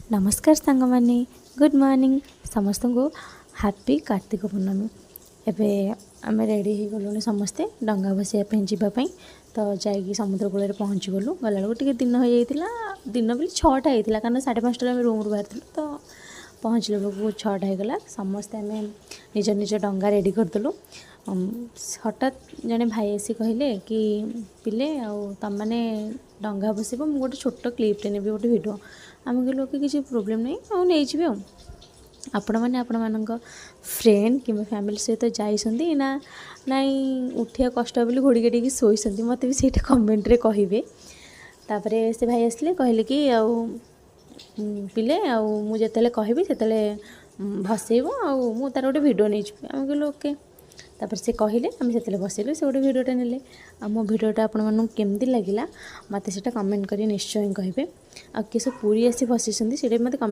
ନମସ୍କାର ସାଙ୍ଗମାନେ, good morning ସମସ୍ତଙ୍କୁ। ହାପି କାର୍ତ୍ତିକ ପୂର୍ଣ୍ଣମୀ। ଏବେ ଆମେ ରେଡ଼ି ହେଇଗଲୁଣି ସମସ୍ତେ ଡଙ୍ଗା ଭସେଇବା ପାଇଁ ଯିବା ପାଇଁ। ତ ଯାଇକି ସମୁଦ୍ର କୂଳରେ ପହଞ୍ଚିଗଲୁ। ଗଲାବେଳକୁ ଟିକେ ଦିନ ହେଇଯାଇଥିଲା। ଦିନ ବୋଲି 6ଟା ହେଇଥିଲା, କାରଣ 5:30ରେ ଆମେ ରୁମ୍ରୁ ବାହାରିଥିଲୁ। ତ ପହଞ୍ଚିଲା ବେଳକୁ 6ଟା ହେଇଗଲା। ସମସ୍ତେ ଆମେ ନିଜ ନିଜ ଡଙ୍ଗା ରେଡ଼ି କରିଦେଲୁ। ହଠାତ୍ ଜଣେ ଭାଇ ଆସି କହିଲେ କି, ପିଲେ, ଆଉ ତୁମମାନେ ଡଙ୍ଗା ଭସେଇବ, ମୁଁ ଗୋଟେ ଛୋଟ କ୍ଲିପ୍ଟେ ନେବି, ଗୋଟେ ଭିଡ଼ିଓ। ଆମେ କହିଲୁ, ଓକେ, କିଛି ପ୍ରୋବ୍ଲେମ୍ ନାହିଁ, ଆଉ ନେଇଯିବେ। ଆଉ ଆପଣମାନେ ଆପଣମାନଙ୍କ ଫ୍ରେଣ୍ଡ କିମ୍ବା ଫ୍ୟାମିଲି ସହିତ ଯାଇଛନ୍ତି ନା ନାଇଁ, ଉଠିବା କଷ୍ଟ ବୋଲି ଘୋଡ଼ି ଘାଡ଼ିକି ଶୋଇଛନ୍ତି, ମୋତେ ବି ସେଇଟା କମେଣ୍ଟରେ କହିବେ। ତାପରେ ସେ ଭାଇ ଆସିଲେ, କହିଲେ କି, ଆଉ ପିଲେ, ଆଉ ମୁଁ ଯେତେବେଳେ କହିବି ସେତେବେଳେ ଭସେଇବ, ଆଉ ମୁଁ ତା'ର ଗୋଟେ ଭିଡ଼ିଓ ନେଇଯିବି। ଆମେ କହିଲୁ, ଓକେ। ତାପରେ ସେ କହିଲେ, ଆମେ ସେତେବେଳେ ବସେଇଲୁ, ସେ ଗୋଟେ ଭିଡ଼ିଓଟା ନେଲେ। ଆଉ ମୋ ଭିଡ଼ିଓଟା ଆପଣମାନଙ୍କୁ କେମିତି ଲାଗିଲା, ମୋତେ ସେଇଟା କମେଣ୍ଟ କରି ନିଶ୍ଚୟ କହିବେ। ଆଉ କିଏ ସବୁ ପୁରୀ ଆସି ଭସେଇଛନ୍ତି, ସେଇଟା ବି ମୋତେ